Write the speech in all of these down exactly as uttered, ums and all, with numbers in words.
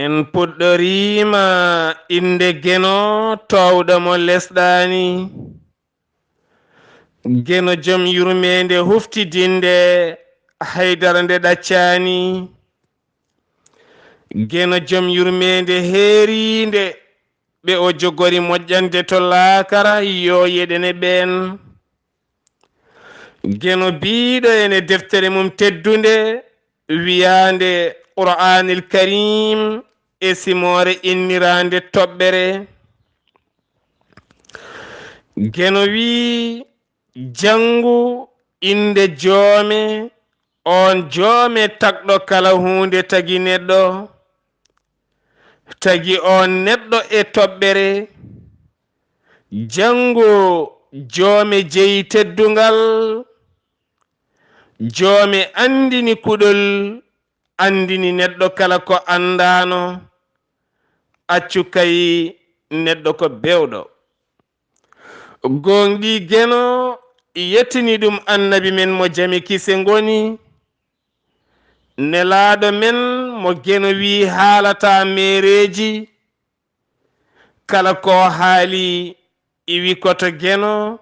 En puɗɗoriima innde Geno toowɗo mo lesɗaani. Geno jom yurmeende huftidinde haydara nde ɗaccaani. Geno jom yurmeende heeriinde ɓe o jogori moƴƴande to laakara yo yeɗene ɓeen. Geno biiɗo ene deftere mum teddunde wiyaande Qur'aanil Kariim e simoore inniraande toɓɓere. Geno wii, janngu innde joome, oon joome tagɗo kala huunde tagi neɗɗo, tagi oon neɗɗo e toɓɓere. Janngo joome jeyi teddungal, joome anndini kuɗol, anndini neɗɗo kala ko anndaano, accu kay neɗɗo ko bewɗo. Gooŋɗii Geno yettini ɗum Annabi men mo jam e kise ngoni, Nelaaɗo men mo Geno wii haalataa meereeji, kala ko haali iwi ko to Geno,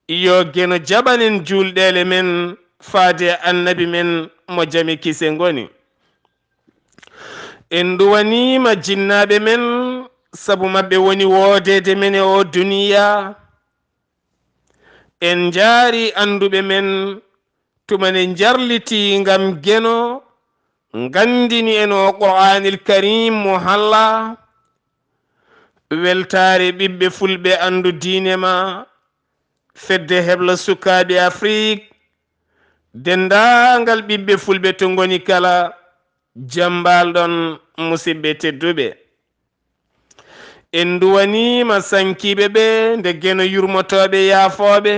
yo Geno jaɓan en juulɗeele men faade e Annabi men mo jam e kise ngoni. En nduwaniima jinnaaɓe men sabu maɓɓe woni woodeede men e oo duniya. En njaari annduɓe men tuma ne njarlitii ngam Geno nganndini en oo Qur'aanil Kariim mo halla. Weltaare ɓiɓɓe fulɓe anndu diine ma, fedde hebla sukaaɓe Afrik, denndaangal ɓiɓɓe fulɓe to ngoni kala, jam mbaal ɗon musiɓɓe tedduɓe. En nduwaniima sankiiɓe ɓe nde Geno yurmotooɓe yaafooɓe.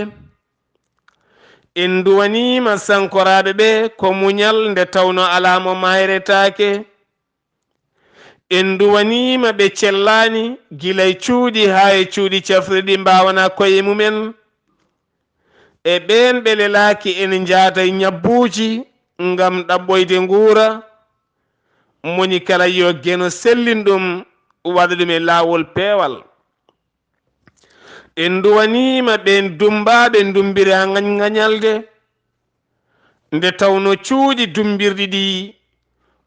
En nduwaniima sankoraaɓe ɓe ko muñal nde tawno alaa mo maayretaake. En nduwaniima ɓe cellaani gila e cuuɗi haa e cuuɗi cafrirɗi mbaawanaa koye mumen. E ɓeen ɓe lelaaki ene njaada e ñabbuuji ngam ɗaɓɓoyde nguura. Moni kala yo Geno sellin ɗum, waɗa ɗum e laawol peewal. En nduwaniima ɓeen dummbaaɓe ndummbiraa ngañ-ngañalde. Nde tawno cuuɗi dummbirɗi ɗi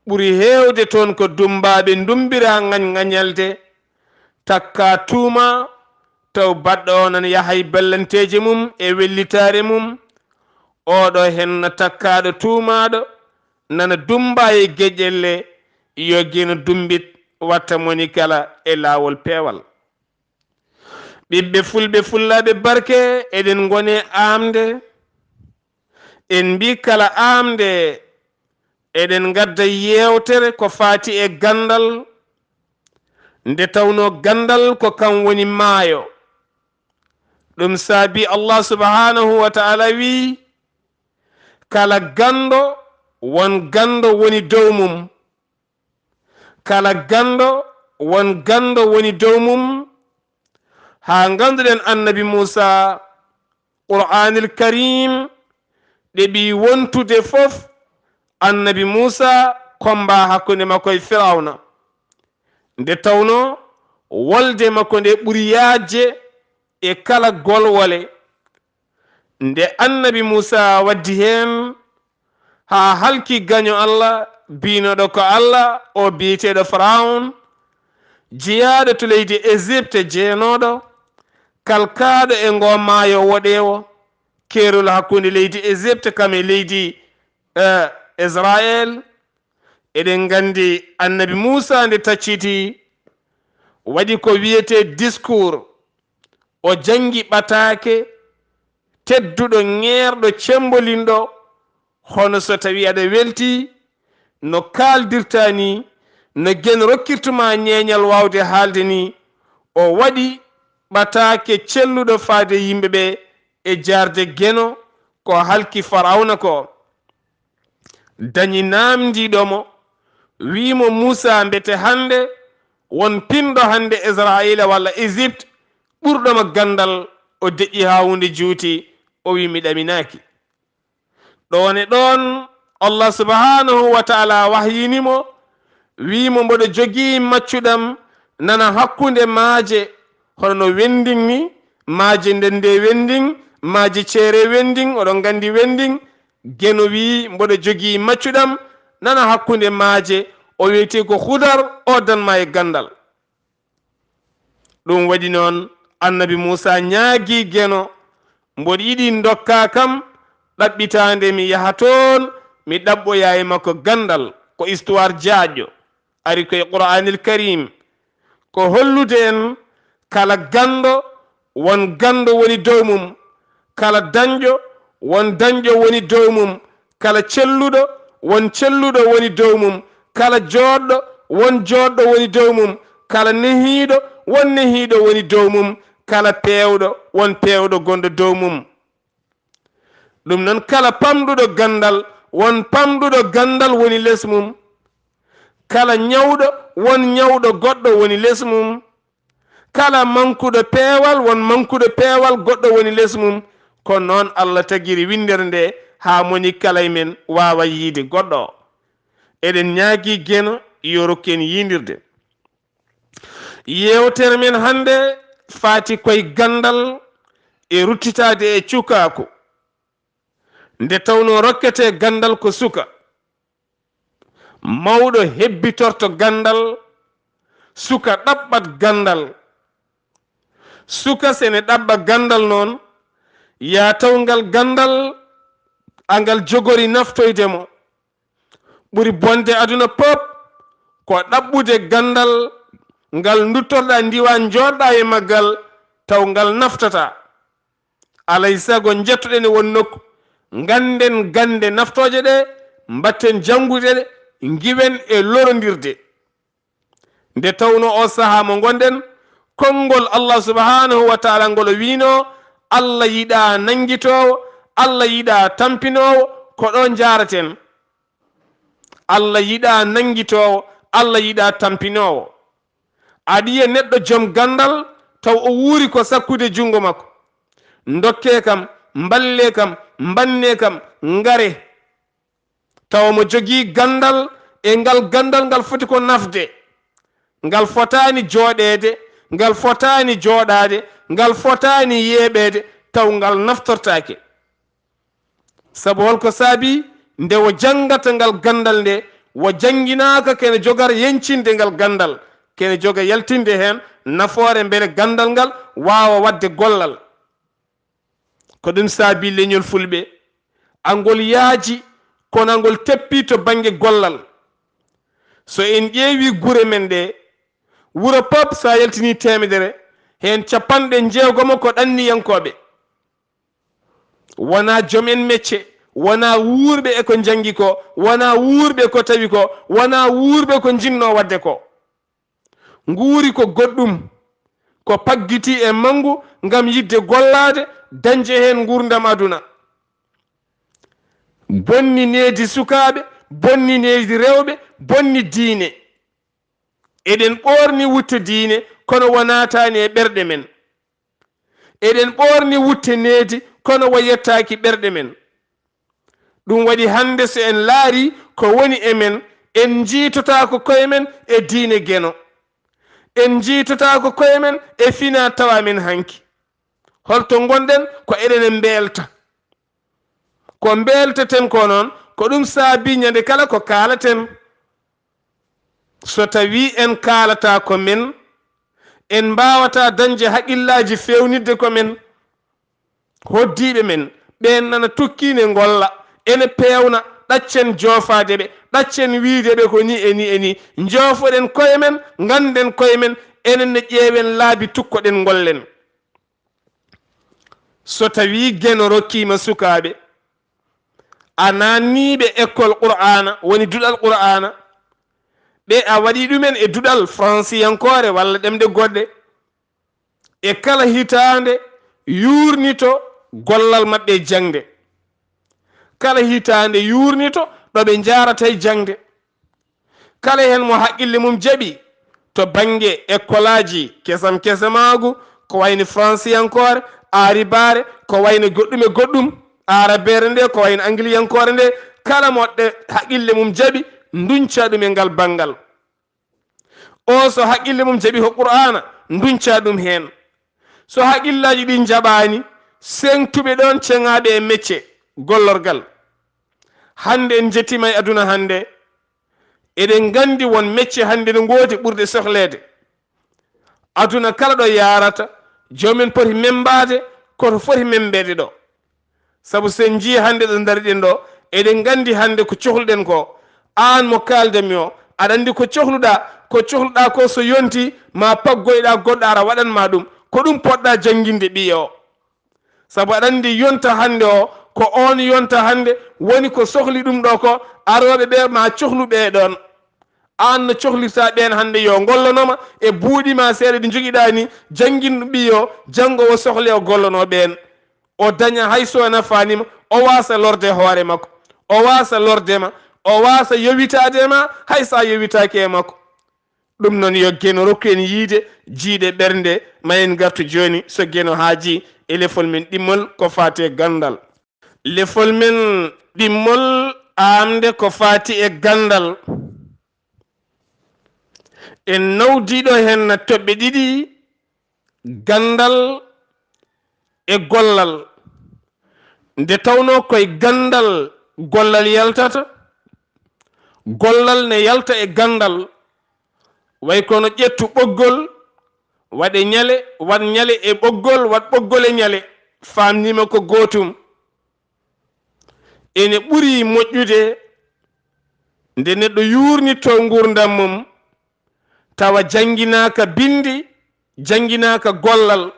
ɓuri heewde toon ko dummbaaɓe ndummbiraa ngañ-ngañalde, takkaa tuuma, taw baɗɗo o nana yaha e bellanteeje mum e wellitaare mum. Ooɗo heen na takkaaɗo tuumaaɗo, nana dummbaa e geƴƴelle, yo Geno dummbit, watta moni kala e laawol peewal. Ɓiɓɓe fulɓe fullaaɓe barke, eɗen ngoni e aamde. En mbii kala aamde, eɗen ngadda yeewtere ko faati e ganndal, nde tawno ganndal ko kam woni maayo. Ɗum saabi Allah subhaanahu wa ta'ala wii, kala ganndo, won ganndo woni dow mum. Kala ganndo, won ganndo woni dow mum. Haa ngannduɗen Annabi Muusa, Qur'aanil Kariim ɗeɓi wontude fof Annabi Muusa kombaa hakkunde makko e Firawna. Nde tawno wolde makko nde ɓuri yaajde e kala golwole. Nde Annabi Muusa waddi heen haa halki gaño Allah, biynooɗo ko Allah, o biyeteeɗo Firawun, jeyaaɗo to leydi Esipte, jeenooɗo, kalkaaɗo e ngoo maayo woɗeewo, keerol hakkunde leydi Esipte kam e leydi, eh, Israayel. Eɗen nganndi Annabi Muusa nde tacciti, waɗi ko wiyetee discours, o janngi ɓataake, tedduɗo, ŋeerɗo, cemmbolinɗo, hono so tawii aɗa weltii, no kaaldirtaa nii, no Geno rokkirtu ma ñeeñal waawde haalde nii, o waɗi ɓataake celluɗo faade yimɓe ɓe e jaarde Geno ko halki Farawna ko. Dañi naamndiiɗo mo, wii mo, Muusa, mbete hannde won pinɗo hannde Israayiila walla Ezipt ɓurɗo ma ganndal? O deƴƴi haa huunde juuti, o wii, mi ɗaminaaki. Ɗoon e ɗoon, Allah subhaanahu wa ta'ala wahyini mo, Wi'i mo, "Mboɗo jogii maccuɗam nana hakkunde maaje, hono no Wendin ni, maaje ndennde Wendin, maaje ceere Wendin, oɗon nganndi Wendin." Geno wi'i, "Mboɗo jogii maccuɗam nana hakkunde maaje, o wiyetee ko Hudar, o dan ma e ganndal." Ɗum waɗi noon, Annabi Muusaa ñaagii Geno, "Mboɗo yiɗi ndokkaa kam ɗaɓɓitaande, mi yaha toon, mi ɗaɓɓoya e makko ganndal." Ko histoire jaajɗo, ari ko e Qur'aanil Kariim. Ko hollude en, kala ganndo, won ganndo woni dow mum. Kala dañƴo, won dañƴo woni dow mum. Kala celluɗo, won celluɗo woni dow mum. Kala jooɗɗo, won jooɗɗo woni dow mum. Kala nehiiɗo, won nehiiɗo woni dow mum. Kala peewɗo, won peewɗo gonɗo dow mum. Ɗum noon, kala pamɗuɗo ganndal, won pamɗuɗo ganndal woni les mum. Kala ñawɗo, won ñawɗo goɗɗo woni les mum. Kala mankuɗo peewal, won mankuɗo peewal goɗɗo woni les mum. Ko noon Allah tagiri winndere nde, haa moni kala e men waawa yiide goɗɗo. Eɗen ñaagii Geno yo rokku en yiindirde. Yeewtere men hannde faati koye ganndal e ruttitaade e cukaaku. Nde tawnoo rokketee ganndal ko suka, mawɗo hebbitorto ganndal, suka ɗaɓɓat ganndal. Suka sene ɗaɓɓa ganndal noon, yaa taw ngal ganndal angal jogori naftoyde mo. Ɓuri bonde aduna pop ko ɗaɓɓude ganndal ngal nduttorɗaa ndiwaa njooɗɗaa e maggal, taw ngal naftataa. Alay sago njettoɗen e won nokku, ngannden gannde naftooje ɗe, mbatten janngude ɗe, ngiwen e lorondirde. Nde tawnoo oo sahaa mo ngonɗen, konngol Allah subhaanahu wa taala ngol o wiinoo, "Allah yiɗaa nanngitoowo, Allah yiɗaa tampinoowo." Ko ɗo njaaraten. Allah yiɗaa nanngitoowo, Allah yiɗaa tampinoowo. Aɗa yiya neɗɗo jom ganndal, taw o wuuri ko sakkude junngo makko. "Ndokkee kam, mballee kam, mbannee kam, ngaree." Tawa mo jogii ganndal, e ngal ganndal ngal foti ko nafde. Ngal fotaani jooɗeede, ngal fotaani jooɗaade, ngal fotaani yeeɓeede, taw ngal naftortaake. Sabu holko saabii? Nde o janngata ngal ganndal nde, o jannginaaka kene jogar yeñcinde ngal ganndal, kene joga yaltinde heen nafoore mbele ganndal ngal waawa waɗde gollal. Ko ɗum saabii leñol Fulɓe, angol yaaji, kono angol teppii to bannge gollal. So en ƴeewii gure men ɗe, wuro pop, so a yaltinii teemedere, heen capanɗe njeegomo ko ɗanniyankooɓe. Wonaa joom en mecce, wonaa wuurɓe e ko njanngi ko, wonaa wuurɓe ko tawi ko, wonaa wuurɓe ko njinnoo waɗde ko. Nguuri ko goɗɗum, ko paggitii e manngu ngam yiɗde gollaade, dañde heen nguurndam aduna. Bonni needi sukaaɓe, bonni needi rewɓe, bonni diine. Eɗen ɓoorni wutte diine, kono o naataani e ɓerɗe men. Eɗen ɓoorni wutte needi, kono o yettaaki ɓerɗe men. Ɗum waɗi hannde, so en laarii ko woni e men, en njiitotaako koye men e diine Geno. En njiitotaako koye men e finaa tawaa men hanki. Holto ngonɗen? Ko eɗen mbeelta. Ko mbeelteten ko noon, ko ɗum saabii ñande kala ko kaalaten. So tawii en kaalataa ko men, en mbaawataa dañde haqillaaji feewnitde ko men. Hoɗdiiɓe men ɓeen nana tukkii ne ngolla, ene peewna, ɗaccen joofaade ɓe, ɗaccen wiyde ɓe ko nii e nii e nii. Njoofoɗen koye men, ngannden koye men, enen ne ƴeewen laabi tukkoɗen ngollen. So tawii Geno rokkiima sukaaɓe, a naatniiɓe école Qur'aana, woni duɗal Qur'aana, ɓe a waɗii ɗumen e duɗal faransiyankoore walla ɗemɗe goɗɗe, e kala hitaande yuurnito gollal maɓɓe e jaŋde. Kala hitaande yuurnito ɗo ɓe njaarata e jaŋde. Kala heen mo haqqille mum jaɓi to bannge ekkolaaji kesam kesamaagu, ko wayno faransiyankoore, aaribaare, ko wayno goɗɗum e goɗɗum, aarabeere nde, ko wayno angliyankoore nde, kala mo ɗe haqqille mum jaɓi, ndunca ɗum e ngal banngal. O so haqqille mum jaɓi ko Qur'aana, ndunca ɗum heen. So haqqillaaji ɗi njaɓaani, seŋtuɓe ɗoon ceŋaaɓe e mecce gollorgal. Hannde en njettiima e aduna hannde, eɗen nganndi won mecce hannde no ngoodi ɓurde sohleede. Aduna kala ɗo yaarata, joomen poti membaade koto foti membeede ɗo. Sabu so en njii hannde ɗo ndariɗen ɗo, eɗen nganndi hannde ko cohluɗen ko. Aan mo kaaldanmi o, aɗa anndi ko cohluɗaa, ko cohluɗaa ko so yontii, ma paggoyɗaa goɗɗo ara waɗan ma ɗum. Ko ɗum poɗɗaa jannginde ɓiye o. Sabu aɗa anndi yonta hannde o, ko oon yonta hannde woni ko sohli ɗum ɗo ko, arooɓe ɓe ma cohlu ɓe ɗoon. Aan no cohlirta ɓeen hannde yo ngollonoma e buuɗi ma seeɗa ɗi njogiɗaa ni, janngin ɓiyo, janngo o sohle o gollono ɓeen. O daña hay so nafaanima, o waasa lorde hoore makko, o waasa lorde ma, o waasa yowitaade ma, hay so a yowitaaki e makko. Ɗum noon yo Geno rokku en yiide, jiiɗe ɓernde, ma en ngartu jooni so Geno haajii e lefol men ɗimmol ko faati e ganndal. Lefol men ɗimmol aamde ko faati e ganndal. En nawdiiɗo heen toɓɓe ɗiɗi, ganndal e gollal. Nde tawnoo koye ganndal gollal yaltata, gollal ne yalta e ganndal. Way kono ƴettu ɓoggol, waɗe ñale, waɗ ñale e ɓoggol, waɗ ɓoggol e ñale. Faamniima ko gootum. Ene ɓuri moƴƴude nde neɗɗo yuurnitto nguurndam mum, tawa jannginaaka binndi, jannginaaka gollal.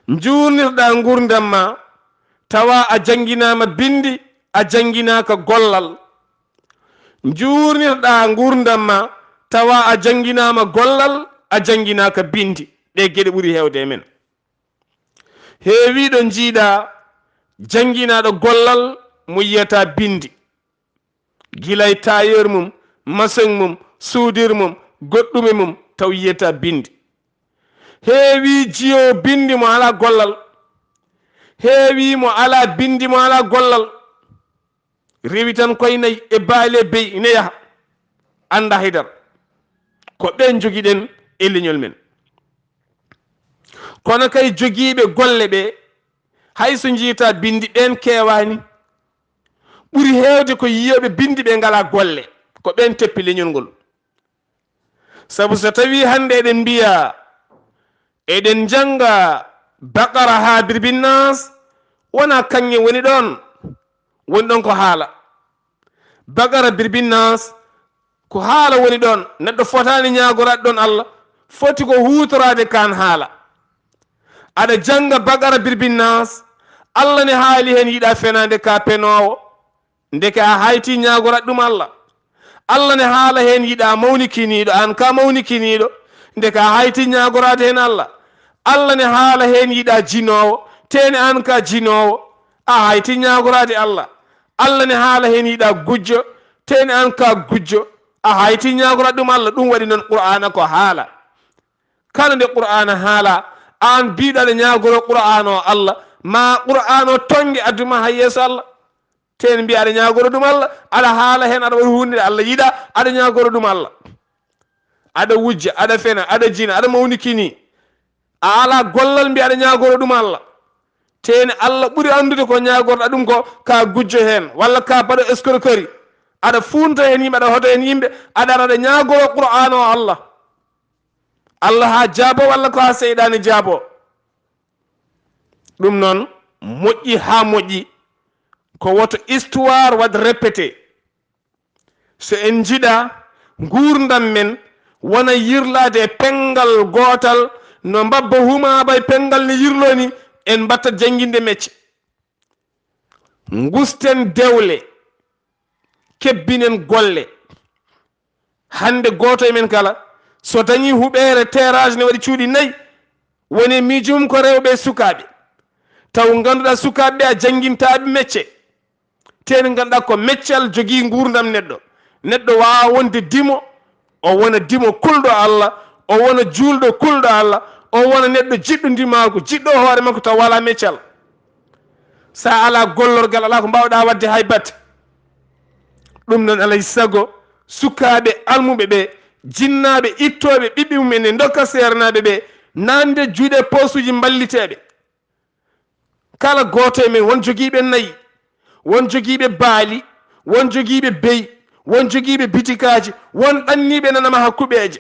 Njuurnirɗaa nguurndam ma, tawa a jannginaama binndi, a jannginaaka gollal. Njuurnirɗaa nguurndam ma, tawa a jannginaama gollal, a jannginaaka binndi. Ɗee geɗe ɓuri heewde e men. Heewiiɗo njiiɗaa jannginaaɗo gollal mo yiyataa binndi. Gila e tailleur mum, maçon mum, soudure mum, goɗɗume mum, taw yiyataa binndi. Heewii jiyoowo binndi mo alaa gollal. Heewii mo alaa binndi mo alaa gollal. Rewi tan koye nayi e baali e beyi ine yaha. Anndaa haydara. Ko ɓeen njogiɗen e leñol men. Kono kay jogiiɓe golle ɓe, hay so njiyataa binndi, ɓeen keewaani. Ɓuri heewde ko yiyooɓe binndi ɓe ngalaa golle. Ko ɓeen teppi leñol ngol. Sabu so tawii hannde eɗen mbiya, eɗen njannga Baqara haa Birbinnaas, wonaa kaŋŋe woni ɗoon, woni ɗoon ko haala. Baqara, Birbinnaas, ko haala woni ɗoon. Neɗɗo fotaani ñaagoraade ɗoon Allah, foti ko huutoraade kaan haala. Aɗa jannga Baqara, Birbinnaas, Allah ne haali heen yiɗaa fenaande ka penoowo. Ndeke a hayti ñaagoraade ɗum Allah. Allah ne haala heen yiɗaa mawnikiniiɗo, aan ka mawnikiniiɗo. Ndeke a hayti ñaagoraade heen Allah. Allah ne haala heen yiɗaa jinoowo, teene aan ka jinoowo. A hayti ñaagoraade Allah. Allah ne haala heen yiɗaa gujjo, teene aan ka gujjo. A hayti ñaagoraade ɗum Allah. Ɗum waɗi noon Qur'aana ko haala. Kala nde Qur'aana haala, aan biiɗo aɗa ñaagoroo Qur'aana o Allah, ma Qur'aana o tonnge addu ma hay yeeso Allah. Teene mbiya aɗa ñaagoroo ɗum Allah, aɗa haala heen, aɗa waɗi huunde nde Allah yiɗaa, aɗa ñaagoroo ɗum Allah. Aɗa wujja, aɗa fena, aɗa jina, aɗa mawnikini. A alaa gollal mbiya aɗa ñaagoroo ɗum Allah. Teene Allah ɓuri anndude ko ñaagorɗaa ɗum ko, ka gujjo heen, walla ka baɗo escroquerie. Aɗa fuunta heen yimɓe, aɗa hoto heen yimɓe, aɗa ara aɗa ñaagoroo Qur'aana o Allah. Allah haa jaabo walla ko haa seyɗaane jaabo? Ɗum noon moƴƴi haa moƴƴi, ko woto histoire waɗ répété. So en njiɗaa nguurndam men wona yirlaade e penngal gootal, no mbabba humaaba e penngal ne yirloo ni, en mbaɗta jannginde mecce. Ngusten dewle, kebbinen golle. Hannde gooto e men kala, so dañii huɓeere, terrasse ne waɗi cuuɗi nayi, woni e miijo mum ko rewɓe e sukaaɓe. Taw ngannduɗaa sukaaɓe ɓe a janngintaa ɓe mecce. Teene ngannduɗaa ko meccal jogii nguurndam neɗɗo. Neɗɗo waawaa wonde dimo, o wona dimo kulɗo Allah, o wona juulɗo kulɗo Allah, o wona neɗɗo jiɗɗo ndimaagu, jiɗɗo hoore makko taw walaa meccal. So a alaa gollorgal, alaa ko mbaawɗaa waɗde hay batte. Ɗum noon, alaa e sago sukaaɓe almuɓe ɓe Jinnaaɓe ittooɓe ɓiɓɓe mum en e ndokka seernaaɓe ɓe, naatnde juuɗe poosuuji mballiteeɓe. Kala gooto e men, won jogiiɓe nayi, won jogiiɓe baali, won jogiiɓe beyi, won jogiiɓe bitikaaji, won ɗanniiɓe nana maha kuɓeeje.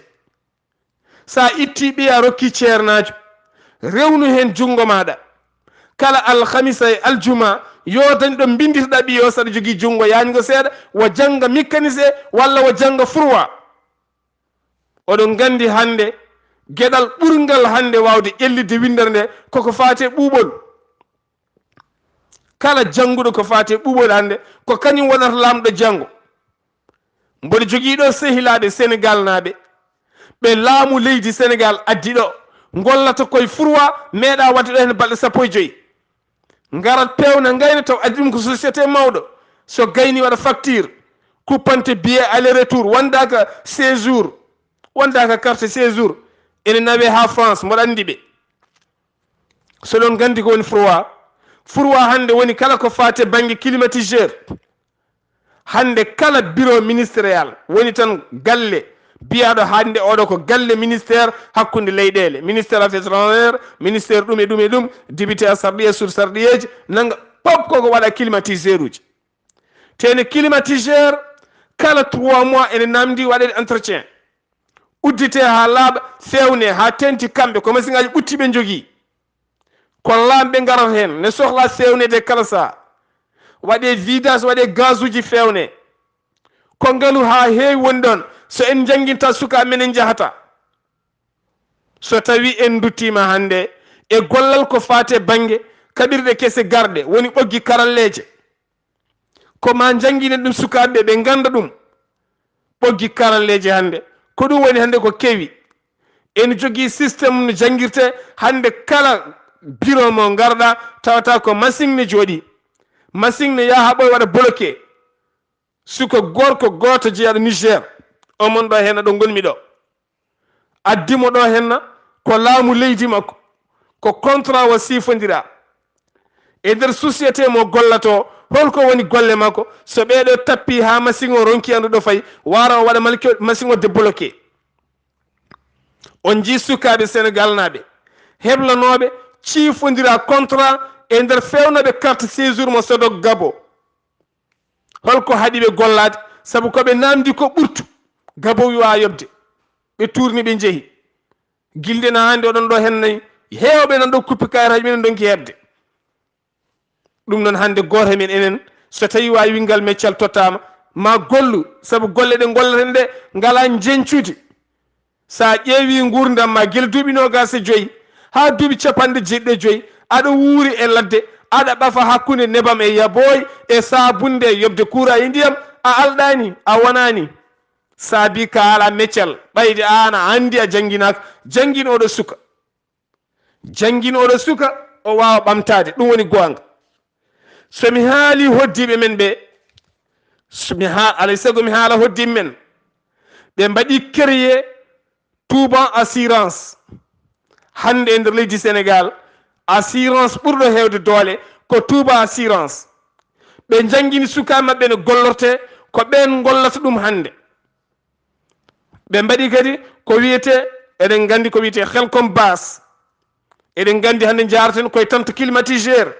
So a ittii ɓiya rokki ceernaajo, rewnu heen junngo maaɗa. Kala alhamisa e aljuma, yo dañ ɗo mbinndirɗa ɓiyo saɗa jogii junngo yaajngo seeɗa, wo jannga mécanicien walla wo jannga froid. Oɗon nganndi hannde geɗal ɓurngal hannde waawde ƴellitde winndere nde koko faati e ɓuuɓol. Kala jannguɗo ko faati e ɓuuɓol hannde, ko kañum wonata laamɗo janngo. Mboɗo jogii ɗo sehilaaɓe Senegaalnaaɓe, ɓe laamu leydi Senegaal addi ɗo, ngollata koye froid, meeɗaa waɗde ɗo heen balɗe sappo e joy. Ngarat peewna ngayna taw addi ɗum ko société mawɗo, so gayni waɗa facture, kuppante billet aller retour, wondaaka séjour, wondaaka carte séjour, ene nawee haa France, mboɗo anndi ɓe. So ɗon nganndi ko woni froid, froid hannde woni kala ko faati e bannge climatiseur. Hannde kala bureau ministériel woni tan galle biyaaɗo hannde oɗo ko galle ministère hakkunde leyɗeele, ministère affaires étrangères, ministère ɗum e ɗum e ɗum, député a sarɗiya, sur sarɗiyeeji, nanga pop koko waɗa climatiseur uji. Tene climatiseur kala trois mois ene namdi waɗede entretien. Uddite haa laaɓa, feewne haa teŋti kamɓe, ko masiŋaaji ɓutti ɓe njogii. Ko laamɓe ngarata heen, ne sohlaa feewneede kala sahaa. Waɗee vidange, waɗee gazuuji feewne. Ko ngalu haa heewi woni ɗoon, so en njanngintaa sukaaɓe men en njahataa. So tawii en nduttiima hannde e gollal ko faati e bannge kaɓirɗe kese garɗe, woni ɓoggi karalleeje. Ko maa njannginen ɗum sukaaɓe ɓe, ɓe ngannda ɗum. Ɓoggi karalleeje hannde, ko ɗum woni hannde ko kewi. Ene jogii système no janngirtee hannde, kala bureau mo ngarɗaa tawata ko machine ne jooɗii. Machine ne yaha ɓooya waɗa bloqué. Suka gorko gooto jeyaaɗo Niger, omon ɗo heen ɗo ngonmi ɗo. Addi mo ɗo henna ko laamu leydi makko, ko contrat o siifondira. E nder société mo gollato, holko woni golle makko? So ɓeeɗo tappi haa machine o ronki annduɗo fay, wara o waɗa malke-, machine o débloqué. On njii sukaaɓe Senegal naaɓe, heblanooɓe, ciifondira contrat e nder feewnooɓe carte séjour mo Sodok Gabo. Holko haɗi ɓe gollaade? Sabu ko ɓe namdi ko ɓurtu. Gabo wiwa yoɓde. Ɓe tuurni, ɓe njehi. Gilde na hannde oɗon ɗo hen nayi. Heewɓe nan ɗo kuppi kayitaaji, minen ndonki heɓde. Ɗum noon hannde gooto e men enen, so tawi waawi winngal meccal tottaama, ma gollu, sabu golle ɗe ngollaten ɗe ngala njeñcude. Sa ƴeewi nguurndam ma gila duuɓi noogaas e joyi haa duuɓi capanɗe jeeɗiɗi e joyi, aɗa wuuri e ladde, aɗa ɓafa hakkunde nebam e yabooy e saabunde e yoɓde kuuraa e ndiyam, a alɗaani, a wonaani. Saabi ka alaa meccal, ɓayde aan a anndi a jannginaaka, janngin oɗo suka. Janngin oɗo suka, o waawa ɓamtaade, ɗum woni goonga. So mi haali hoddiiɓe men ɓe, so mi haa-, alay sago mi haala hoddiiɓe men, ɓe mbaɗi créé Touba Assurance. Hannde e nder leydi Senegal, assurance ɓurɗo heewde doole ko Touba Assurance. Ɓe njanngini sukaaɓe maɓɓe no gollortee, ko ɓeen ngollata ɗum hannde. Ɓe mbaɗi kadi ko wiyetee, eɗen nganndi ko wiyetee Helcom Base. Eɗen nganndi hannde njaaraten koye tente climatiseur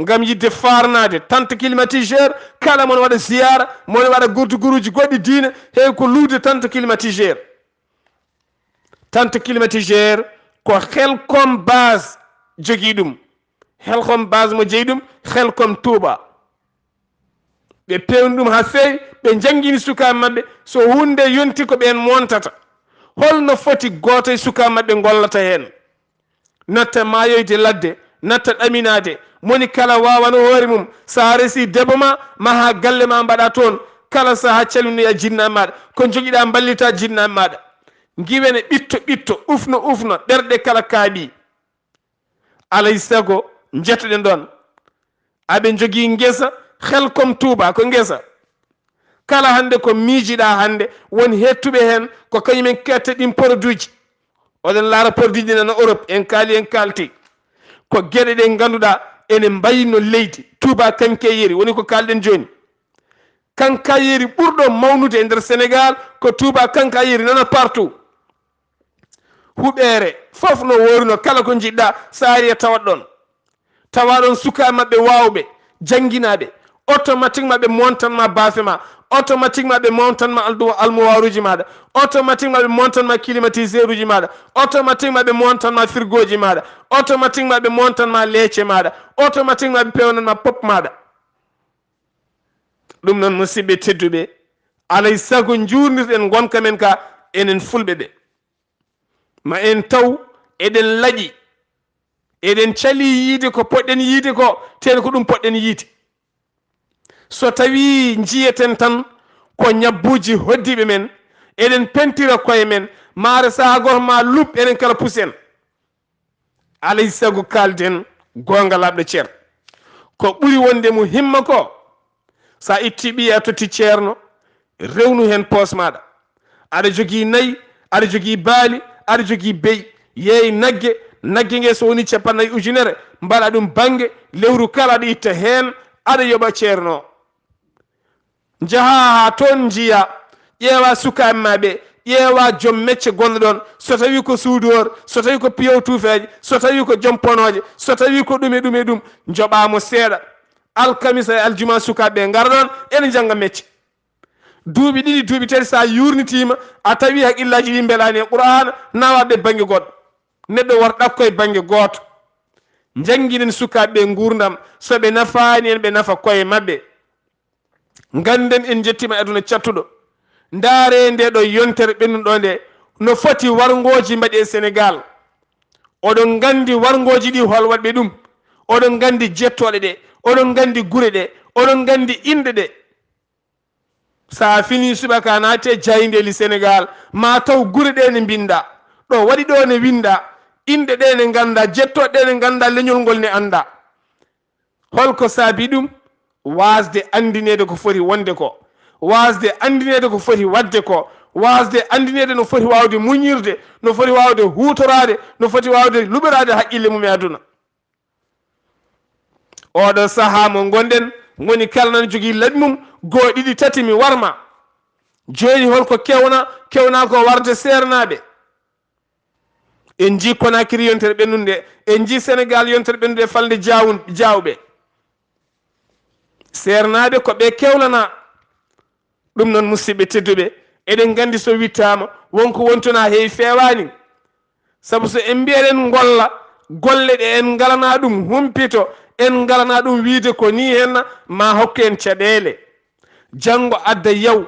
ngam yiɗde faarnaade tente climatiseur. Kala mon waɗa ziyaara, mon waɗa gurduguruuji goɗɗi diine, heewi ko luude tente climatiseur. Tente climatiseur ko Helcom Base jogii ɗum. Helcom Base mo jeyi ɗum, Helcom Touba. Ɓe peewni ɗum haa feewi, ɓe njanngini sukaaɓe maɓɓe, so huunde yonti ko ɓeen montata. Holno foti gooto e sukaaɓe maɓɓe ngollata heen? Natta maayoyde ladde, natta ɗaminaade, moni kala waawano hoore mum, so a resi debo ma, maha galle ma mbaɗa toon, kala sahaa calminoya jinnaaɓe maaɗa, ko njogiɗaa mballita jinnaaɓe maaɗa. Ngiwene ɓitto ɓitto, ufno ufno, ɓerɗe kala kaaɓi. Alay sago, njetoɗen ɗoon. Aɓe njogii ngesa, Helcom Touba ko ngesa. Kala hannde ko miijiɗaa hannde, won heettuɓe heen, ko kañumen ketta ɗin produit ji. Oɗon laara produit ji nana Europe, en kaali, en kaalti. Ko geɗe ɗe ngannduɗaa ene mbayno leydi. Touba kankeyeri, woni ko kaalɗen jooni. Quincaillerie ɓurɗo mawnude e nder Sénégal ko Touba Quincaillerie, nana partout. Huɓeere fof no woori, no kala ko njiɗɗa, sa ari a tawat ɗon. Tawa ɗon sukaaɓe maɓɓe waawɓe, jannginaaɓe, automatiquement ɓe montan ma baafe ma, automatiquement ɓe montan ma aldu-, almuwaaruuji maaɗa, automatiquement ɓe montan ma climatiseur uji maaɗa, automatiquement ɓe montan ma frigo ji maaɗa, automatiquement ɓe montan ma leece maaɗa, automatiquement ɓe pewnan ma pop maaɗa. Ɗum noon, musidɓe tedduɓe, alay sago njuurnirɗen ngonka men ka, enen fulɓe ɓe. Ma en taw eɗen laƴi, eɗen calii yiide ko poɗɗen yiide ko, tee ko ɗum poɗɗen yiide. So tawii njiyeten tan ko ñabbuuji hoddiiɓe men, eɗen pentira koye men, maare sahaa gooto ma lup, enen kala pusen. Alay sago kaalden goonga laaɓɗo cer. Ko ɓuri wonde mo himma ko, sa itti ɓiye a totti ceerno, rewnu heen poos maaɗa. Aɗa jogii nayi, aɗa jogii baali, aɗa jogii beyi. Yeey nagge, nagge nge so woni cappannayi ujunere, mbaɗa ɗum bannge, lewru kala aɗa itta heen, aɗa yoɓa ceerno. Njaha haa toon njiya, ƴeewa sukaaɓe ma ɓe, ƴeewa joom mecce gonɗo ɗon, so tawi ko soudeur, so tawi ko piyowo tuufeeje, so tawi ko joom ponooje, so tawi ko ɗum e ɗum e ɗum, njoɓa mo seeɗa. Alkamisa e aljuma sukaaɓe ɓe ngara ɗon, ene njannga mecce. Duuɓi ɗiɗi, duuɓi tati, so a yuurnitiima, a tawi haqqillaaji ɗi mbelaani e Qur'aana, nawa ɓe bannge goɗɗo. Neɗɗo war ɗakko e bannge gooto. Njannginen sukaaɓe ɓe nguurndam, so ɓe nafaani en, ɓe nafa koye maɓɓe. Ngannden en njettiima e aduna cattuɗo. Ndaaree nde ɗo yontere ɓennuɗo nde, no foti warngooji mbaɗi e Senegaal. Oɗon nganndi warngooji ɗi hol waɗɓe ɗum. Oɗon nganndi jettooɗe ɗe, oɗon nganndi gure ɗe, oɗon nganndi inɗe ɗe. So a finii subaka a naati e jaayndeeli Senegaal, ma taw gure ɗe ne mbinnda. Ɗo waɗi ɗo ne winnda, inɗe ɗe ne ngannda, jettooɗe ɗe ne ngannda, leñol ngol ne annda. Holko saabi ɗum? Waasde anndineede ko foti wonde ko, waasde anndineede ko foti waɗde ko, waasde anndineede no foti waawde muñirde, no foti waawde huutoraade, no foti waawde luɓiraade haqqille mum e aduna. Oɗo sahaa mo ngonɗen, moni kala nana jogii laɓi mum, goo, ɗiɗi, tati, mi warma. Jooni holko kewna? Kewna ko warde seernaaɓe. En njii Conakry yontere ɓennunde, en njii Senegaal yontere ɓennunde e falnde jaawu-, jaawɓe. Seernaaɓe ko ɓe kewlana. Ɗum noon, musidɓe tedduɓe, eɗen nganndi so wittaama, wonko wontunaa heewi feewaani. Sabu so en mbiyi eɗen ngolla, golle ɗe en ngalanaa ɗum humpito, en ngalanaa ɗum wiyde ko nii henna, ma hokku en caɗeele. Janngo adda yaw,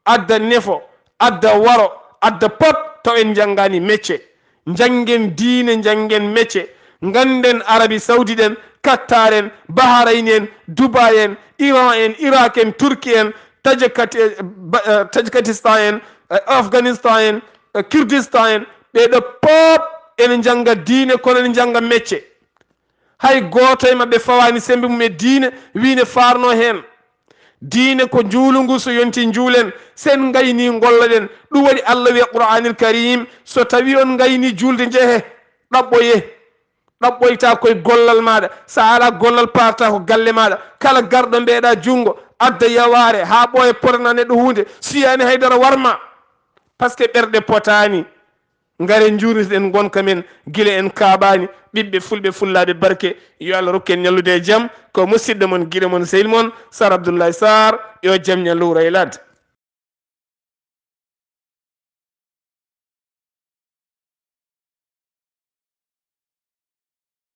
adda nefo, adda waro, adda pop, taw en njanngaani mecce. Njanngen diine, njanngen mecce. Ngannden Arabi Sawdi ɗen, Kattar en, Bahrain en, Dubai en, Iran en, Irak en, Turki en, Tajikati-, eh, ba-, eh, Tajikistan en, eh, Afghanistan en, eh, Kurdistan en, ɓee ɗo pop ene njannga diine, kono ene njannga mecce. Hay gooto e maɓɓe fawaani semmbe mum e diine, wii ne faarnoo heen. Diine ko njuulu ngu, so yontii njuulen, so en ngaynii ngolloɗen. Ɗum waɗi Allah wiya Qur'aanil Kariim, so tawii on ngaynii juulde, njehe, ɗaɓɓoye. Ɗaɓɓoyta koye gollal maaɗa. So a alaa gollal, paarta ko galle maaɗa. Kala garɗo mbeeɗa junngo, adda yawaare, haa ɓooya potana neɗɗo huunde, so yiyaani hay dara warma. Parce que ɓerɗe potaani. Ngare njuurniten ngonka men gila en kaaɓaani, ɓiɓɓe fulɓe, fullaaɓe barke. Yo Allah rokku en ñallude e jam. Ko musidɗo mon, giɗo mon, sehil mon, Sar Abdoulaye Sarr. Yo jam ñallu wuro e ladde.